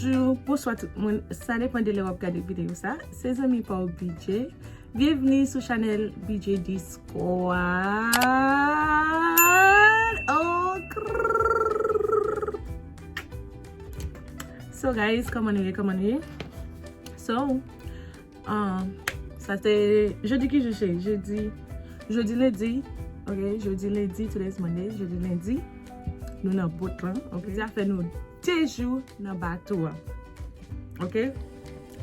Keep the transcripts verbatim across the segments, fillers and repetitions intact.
Bonjou, bonswa tout moun. Sa depann de lè w ap gade videyo sa. Se zanmi pa w B J. Byenvni sou chanèl B J D Squad. Oh, krrrr. So guys, kòman nou ye? Kòman nou ye? So, ah, sa se jodi ki jou cheri? Jodi, jodi lendi, ok? Jodi lendi, today is Monday, jodi lendi, nou nan bòt lan, ok? Jodi a fè nou de jou nan bato a, ok?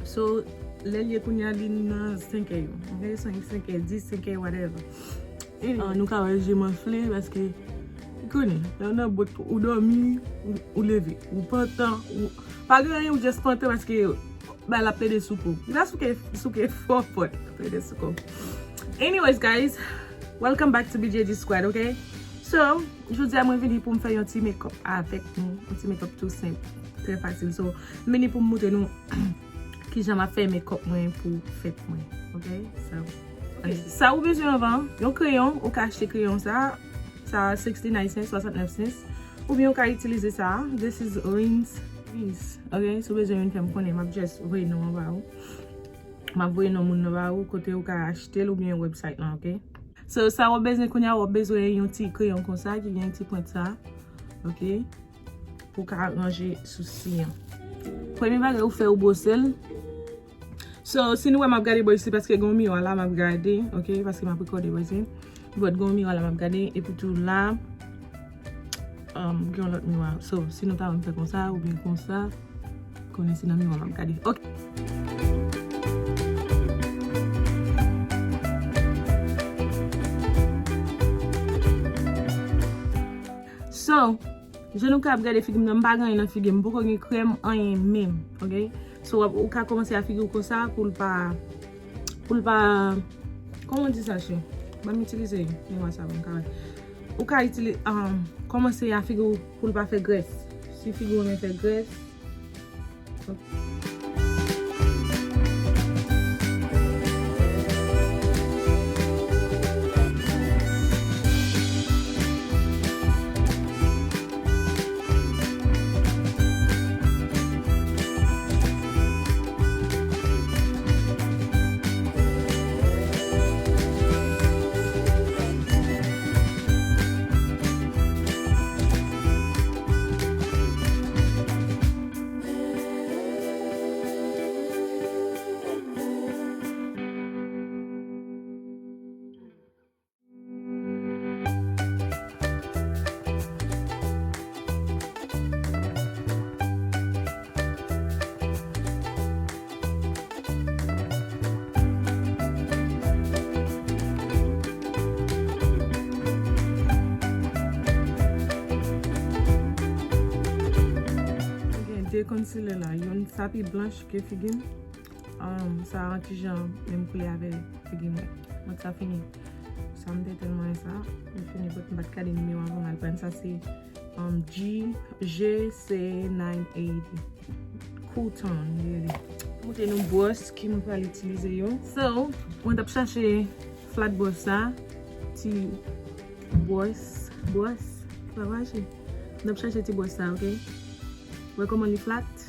So, lè l ye kounye a, li nan senkè yo, ok? Senkè dis, senkè whatever. Ah, nou ka wè je m anfle paske, ou konnen, lè w nan bòt, ou dòmi, ou, ou leve, ou pantan, ou pa gen anyen, ou just pantan paske bay la ap plede souke w. Li pa souke, souke fò fò, li ap plede souke w. Anyways, guys, welcome back to B J D Squad, ok? So, jodi a mwen vini pou m fè yon ti make-up avèk nou, yon ti make-up tou senp, trè fasil. So, m vini pou m montre nou kijan m ap fè make-up mwen pou fèt mwen, ok? So, ok. Sa ou bezwen anvan, yon kreyon, ou ka achte kreyon sa, sa sixty-nine cents, swasantnèf cents, oubyen ou ka itilize sa, this is Rins, Rins, ok? Si w bezwen youn fè m konnen, m ap just voye non an ba ou. M ap voye non moun nan ba ou, kote ou ka achte l oubyen website lan, ok? So, sa w ap bezwen kounye a, w ap bezwen yon ti kreyon konsa ki gen ti pwent sa, ok? Pou w ka ranje sousi an. Premye bagay ou fè, ou bwose l. So, si nou wè m ap gade bò isit, paske gen yon miwa la m ap gade, ok? Paske m ap rekòde bò isit. But gen yon miwa la m ap gade, epi tou la, um, gen yon lòt miwa. So, si nou ta wè m fè konsa, oubyen konsa, konnen se nan miwa m ap gade. Ok. So, jan nou ka ap gade figi m nan, m pa gen anyen nan figi m, m poko gen krèm, anyen menm, ok? So, w ap, ou ka kòmanse a figi w konsa pou l pa, pou l pa, kòman w di sa, cheri? Ban m itilize miwa sa pou m ka wè. Ou ka itili-, um, kòmanse a figi w pou l pa fè grès. Si figi w renmen fè grès, Gen de concealer la, youn sa pi blanch ke figi m. Um, sa an ti jan menm koulè avè figi mwen. Mwen sa fini. Sa m te tèlman renmen sa. Li fini, but m pa t ka di nimewo a pou m al pran sa, se, um, G, G C nine eighty. Cool Tone, li rele. Montre nou bwòs ke mwen pral itilize yo. So, mwen t ap chache flat brush sa, ti bwòs, bwòs, flat brush. Mwen t ap chache ti bwòs sa, ok? Wè kòman li flat?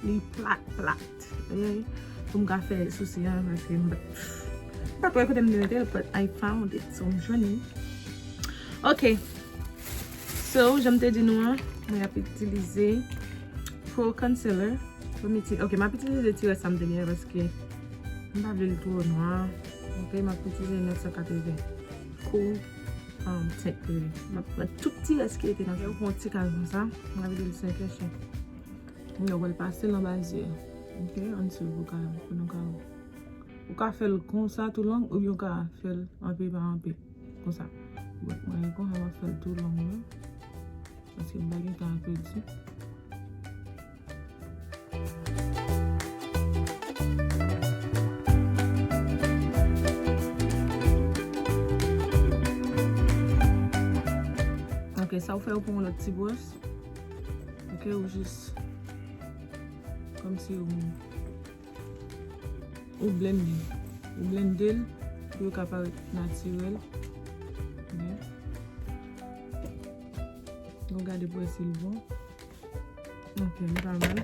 Li plat, plat. Ok? Pou m ka fè sousi an, paske m pa, m pa t wè kote m te mete l, but I found it, so m jwenn li. Ok. So, jan m te di nou an, mwen ap itilize Pro Concealer. Pou m iti-, ok, m ap itilize ti rès sa m te genyen paske m pa vle l twò nwa. Ok, m ap itilize nèf san katreven. Cool, um, tint li. M ap pran tout ti rès ki rete nan. Ou pran ti kal konsa, m ap vide l sen kèche. Ou wè l pase nan baze a. Ok, ann swiv pou ka, pou nou ka wè. Ou ka fè l konsa tou long, oubyen ou ka fè l anpe pa anpe. Konsa. Bon, mwen konsa m ap fè l tou long nan. Paske m pa gen tan ap pèdi. Ok, sa ou fè, ou pran yon lòt ti bwòs. Ok, ou jis kòmsi ou, ou blende. Ou blende l pou yo ka parèt natirèl. Ok. Nou gade pou wè si l bon. Ok, li pa mal.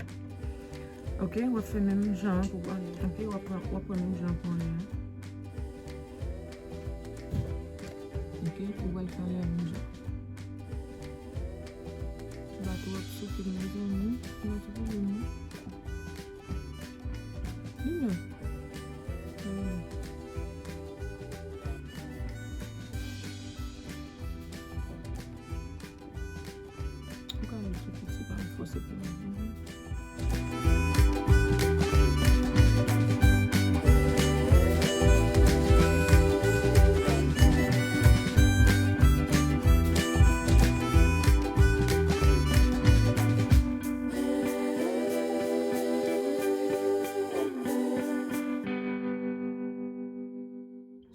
Ok, w ap fè menm jan an pou anlè. Ok, w ap pran, w ap pran menm jan an pou anlè a. Ok, ou pral fè anlè a menm jan. Bato ap souke mezanmi. Li pa ti pwoblèm non. Li menm. Li menm. Ou ka leve sou piti, pa fòse pou mwen.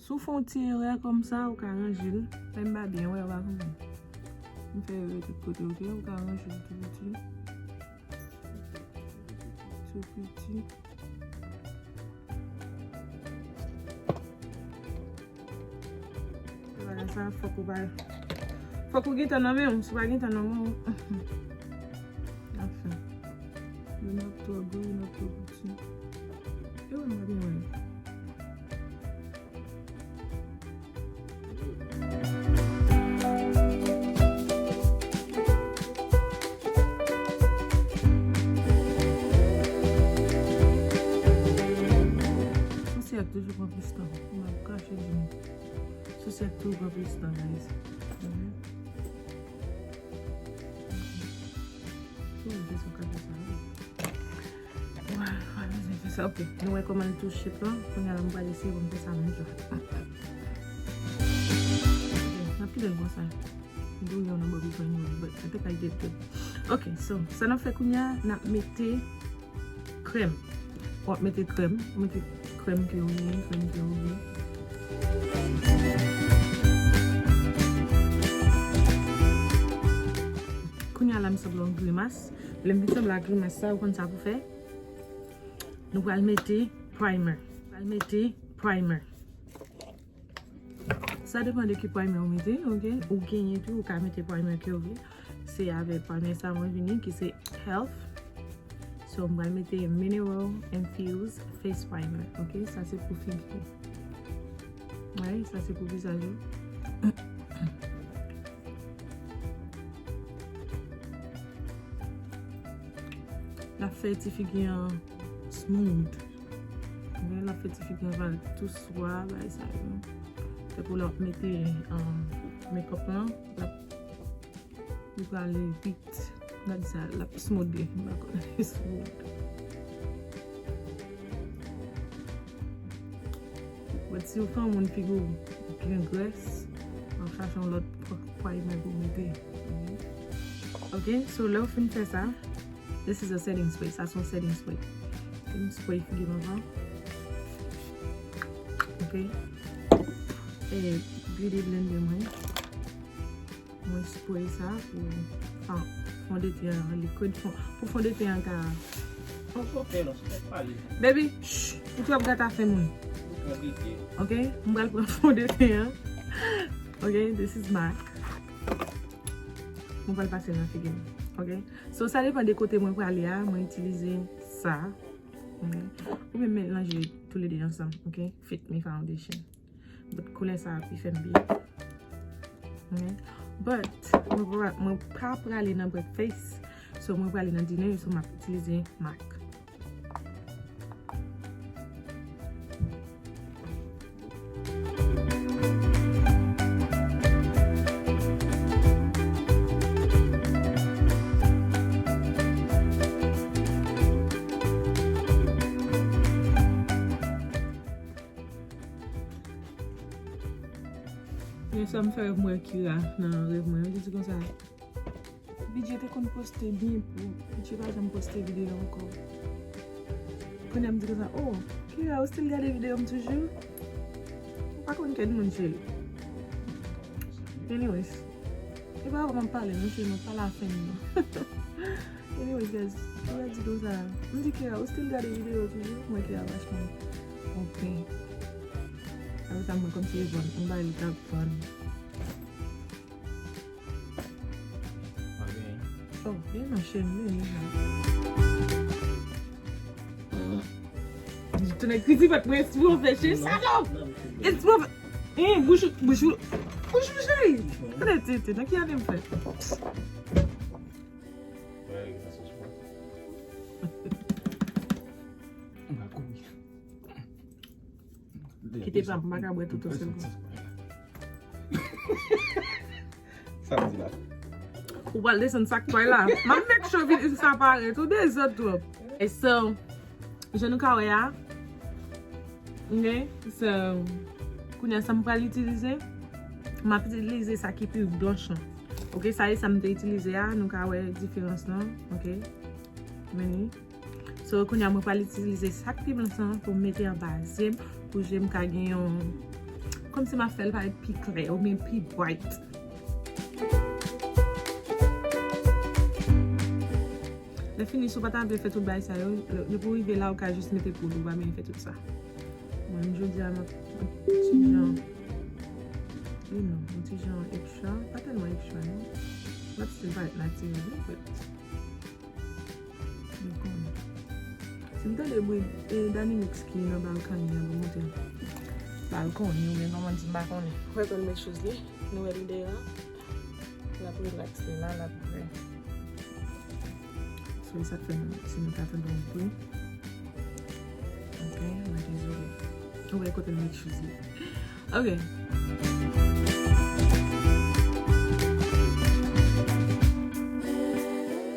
Si w fè yon ti erè kòmsa, ou ka ranje l. Fè m pa byen wè, ou pa konprann. M fè erè tout kote, ok? Ou ka ranje l tou piti. Tou piti. Bagay sa, fòk ou pa, fòk ou gentan nan men w. Si w pa gentan nan men w, anfen. Youn ap twò gwo, youn ap twò piti. E wè m pa byen wè. Sousi a toujou pran plis tan. M ap kache di nou. Sousi a toujou pran plis tan, guys. Mhm. Tou vle sou kafe sa, wi. Wa, wa, bezwen fè sa. Ok, nou wè kòman l tou shape lan. Kounye a la, m pral eseye pou m fè sa menm jan. Ok, n ap kite l konsa. M di w yon nan bò bezwen yon, but I think I did good. Ok, so, sa n ap fè kounye a, n ap mete krèm. W ap mete krèm, w mete krèm ke w vle, krèm ke w vle. Kounye a la, m sanble yon grimas. Lè m fin sanble ak grimas sa, ou konn sa pou fè? Nou pral mete primer. Pral mete primer. Sa depann de ki primer ou mete, ok? Ou genyen tou, ou ka mete primer ke w vle. Se avè primer sa mwen vini, ki se Health. So, m pral mete Mineral Infused Face Primer, ok? Sa se pou figi. Wi, sa se pou vizaj ou. L ap fè ti figi an smooth. Men l ap fè ti figi an parèt tou swa, bagay sa yo. Tankou lè w ap mete, um, makeup lan, l ap, li prale vit. Gad sa, l ap smooth li, m pa konn, smooth. But si w fè yon moun figi w gen grès, w ap chache yon lòt pwa-, primer pou mete. Ok, so lè w fin fè sa, this is a setting spray. Sa se yon setting spray. Yon spray figi m avan. Ok. E, beauty blender mwen. Mwen spray sa pou fon, fondeten an likid, fon, pou fondeten an ka. Fò w kote non, se pa pale. Baby, shh, ou twò gate afè moun. Ou twò gate. Ok, m pral pran fondeten an. Ok, this is MAC. Mwen pral pase nan figi m. Ok? So, sa depann de kote mwen prale a, mwen itilize sa. Ok? Ou menm melanje toulede ansanm, ok? Fit Me Foundation. But koulè sa a pi fè m byen. Ok? But, mwen pa, mwen pa prale nan breakfast. So, mwen prale nan dinner, so m ap itilize MAC. Yè swa m fè rèv, m wè Kira nan rèv mwen. Li di konsa, Bidje te konn poste byen pou, Bidje pa janm poste videyo ankò. Kounye a m di konsa, oh, Kira, ou still gade videyo m toujou? Ou pa konn kèk moun, cheri. Anyways, e pa avè w m ap pale, non, cheri, m ap pale a fè m, non. Anyways, guys, Kira di konsa, m di, Kira, ou still gade videyo toujou? Mwen, Kira, vachman, ok. Apre sa, mwen kòmsi e vann, m bay li t ap vann. Oh, e nan chen li, li la. Nèg kritik fèt mwen espri w fè cheri salòp. Espri w fè. Hein, bouch ou, bouch ou, bouch ou cheri. Tande tete, nan ki ane m fèt? Kite pa m, m pa ka bwè tout yon sèl kou. Sa m di la. Ou pral desann sak pay la. M ap make sure vin sa parèt. Ou dezòd twòp. E so, jan nou ka wè a. Ok? So, kounye a sa m pral itilize. M ap itilize sa ki pi blanch lan. Ok, sa e sa m te itilize a. Nou ka wè diferans lan. Ok? Men li. So, kounye a mwen pral itilize sak pi blanch lan pou m mete anba je m, pou je m ka gen yon, kòmsi m ap fè l parèt pi klè oubyen pi bright. Lè fini, si w pa ta vle fè tout bagay sa yo, lè, lè pou rive la, ou ka jis mete poud, ou pa bezwen fè tout sa. Mwen, jodi a, m ap, m ap ti jan, wi non, yon ti jan extra, pa tèlman extra non. M ap still parèt natirèl, wi, but. M konnen. Si m tande bri, e, Danny Mix ki nan balkon li an, pou monte balkon li, oubyen kòman di, m pa konnen. We're gonna make sure li, nou wè li deyò a. L ap relax li la, l ap vre. So, e sa k fè nou, si nou ta tande yon bri. Ok, mwen dezole. Ou wè kote l make sure li. Ok.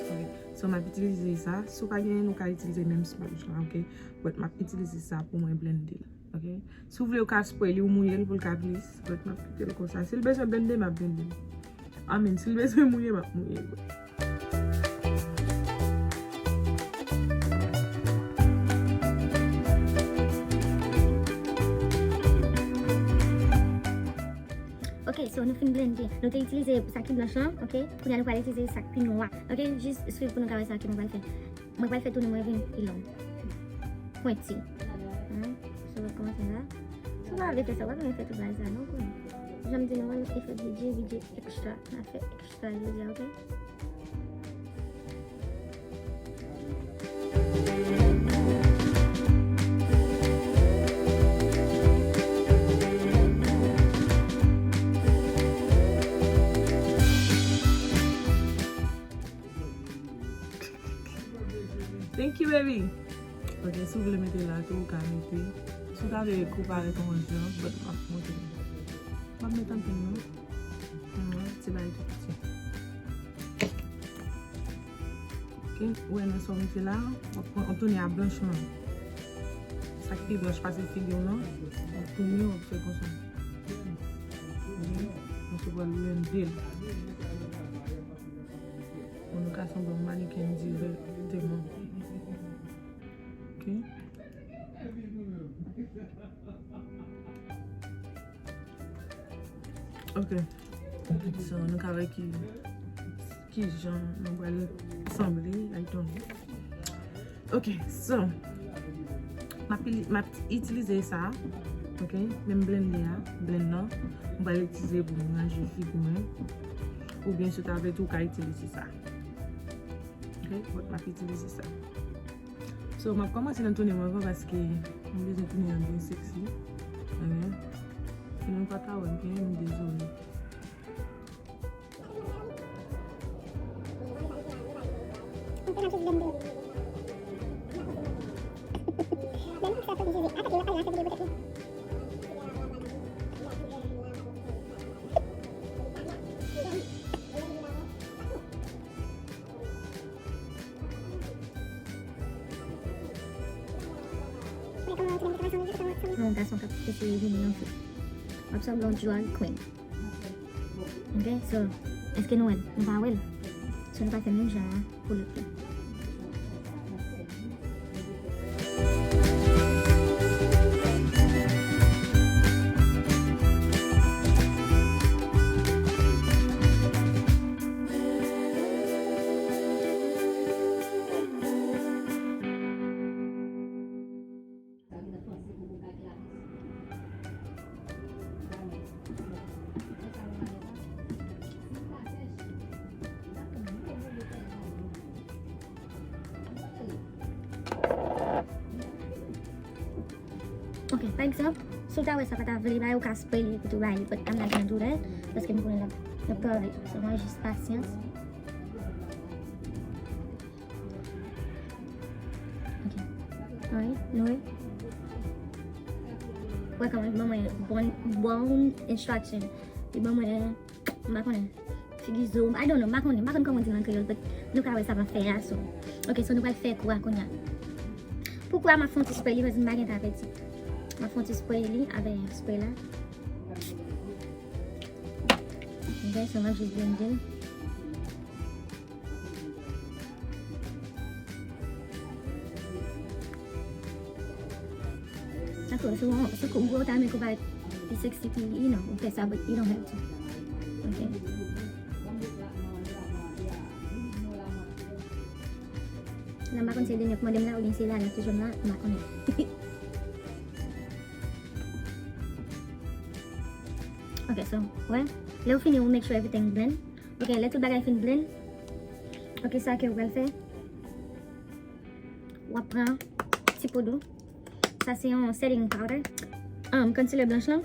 Ok. So, m ap itilize sa. Si w pa genyen, nou ka itilize menm sponge la, ok? But m ap itilize sa pou mwen blende l, ok? Si w vle, ou ka spray li, ou mouye l pou l ka plis. But m ap kite l konsa. Si l bezwen blende, m ap blende l. I mean, si l bezwen mouye, m ap mouye l. Ok, so nou fin blende. Nou te itilize sa ki blanch lan, ok? Kounye a nou pral itilize sa ki pi nwa. Ok, jis swiv pou nou ka wè sa ke mwen pral fè. Mwen pral fè tounen mwen vin pi long. Pwenti. Hein? So, w ap kòmanse la. Si w pa vle fè sa, w pa bezwen fè tout bagay sa, non, konnen. Jan m di nou an, efè V J, V J extra. N a fè extra jodi a, ok? Thank you, baby. Ok, si w vle mete la tou, ou ka mete. Si w ta vle kou parèt yon jan, but m ap montre nou. M ap mete anpil non. Mwen, ti bagay tou piti. Ok, ou wè nan sa w mete la, w ap pran, w ap tounen a blanch lan. Sa ki pi blanch pase figi w lan, w ap tounen, w ap fè konsa. Ok, nou sou pral blende l. Pou nou ka sanble yon mannequin dirèkteman. Ok. Ok. So, nou ka wè ki, ki jan nou pral sanble, I don't know. Ok, so, m ap, m ap itilize sa, ok, menm blende a, blend nan, m pral itilize pou m ranje figi mwen, oubyen si w ta vle tou, ou ka itilize sa. Ok, but m ap itilize sa. So, m ap kòmanse nan tounen mwen avan paske m bezwen tounen an byen sexy. Ok. Sinon, nou pa ka wè m byen, m dezole. Yon gason k ap eseye vini yon fi. W ap sanble yon drag queen. Ok, so, èske nou wè l? Nou pa wè l. So, nou pral fè menm jan an pou lòt la. Egzanp, si w ta wè sa pa ta vle bay, ou ka spray li epi tou bay li, but I'm not gonna do that, paske m konnen l ap, l ap kare. So, mwen jis pasyans. Ok. Alright, nou wè. Wè kòman li ban mwen bon, bon instruction. Li ban mwen, m pa konnen, figi zo, I don't know, m pa konnen, m pa konn kòman di l an kreyòl, but nou ka wè sa m ap fè a, so. Ok, so nou pral fè kou a kounye a. Pou kou a, m ap fè yon ti spray li, paske m pa gen tan apeti. M ap fè yon ti spray li avèk spray la. Ok, so m ap jis blende l. Dakò, so, so, ou ta renmen kou pa pi sexy, pi, you know, ou fè sa, but you don't have to. Ok. La, m pa konn si e Deni k mande m la, oubyen si e Lala toujou m la, m pa konnen. Ok, so, wè, lè w fini, ou make sure everything blend. Ok, lè tout bagay fin blend, ok, sa ke ou pral fè, w ap pran ti poud ou. Sa se yon setting powder. Um, concealer blanch lan,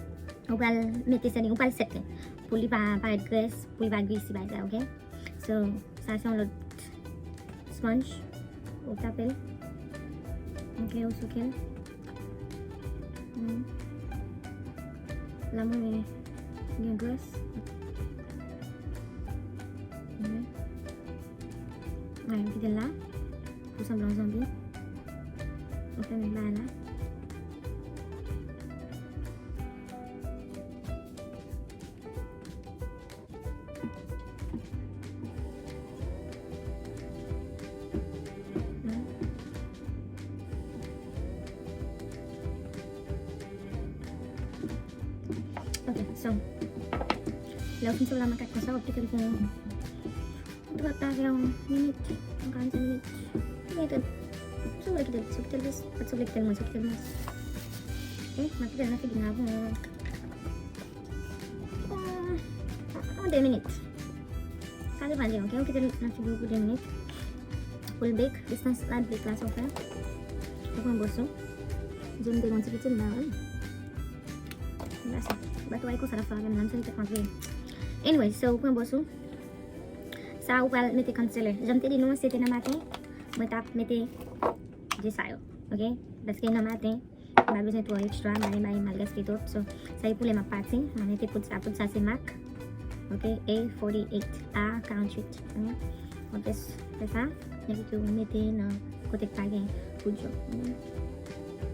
ou pral mete setting, ou pral set li. Pou li pa parèt grès, pou li pa greasy bagay sa, ok? So, sa se yon lòt sponge. Ou tape l. Ok, ou souke l. Hmm. La mwen gen grès. Ok. Alright, m kite l la. Pou sanble yon zonbi. M fèmen bagay la. Ok, so, lè w fin sou la makak konsa, w ap kite l pou yon trant a yon minit, yon karannsenk minit. Ou mete, si w vle kite l, si w kite l plis, si w vle kite l mwens, si w kite l mwens. Ok, m ap kite l nan figi m la pou yon, yon, yon de minit. Sa depann de, ok, ou kite l nan figi w pou de minit. Pou l bake, distance la bake la, sa w fè. Ou pran bwòs ou. Jan m te gen yon ti piti m nan, wi. But why konsa l ap fè avè m la, m santi tèt mwen veye. Anyway, so ou pran bwòs ou. Sa ou pral mete concealer. Jan m te di nou, se te nan maten, mwen t ap mete de sa yo. Ok? Paske nan maten, m pa bezwen twò extra, m pa gen bagay m al gaspiye twòp. So, sa e pou lè m ap pati, mwen mete poud sa. Poud sa se MAC. Ok? A forty-eight, A karanntuit. Ok? Mwen fè, fè sa. Epi tou mete nan kote k pa gen poud yo. Ok?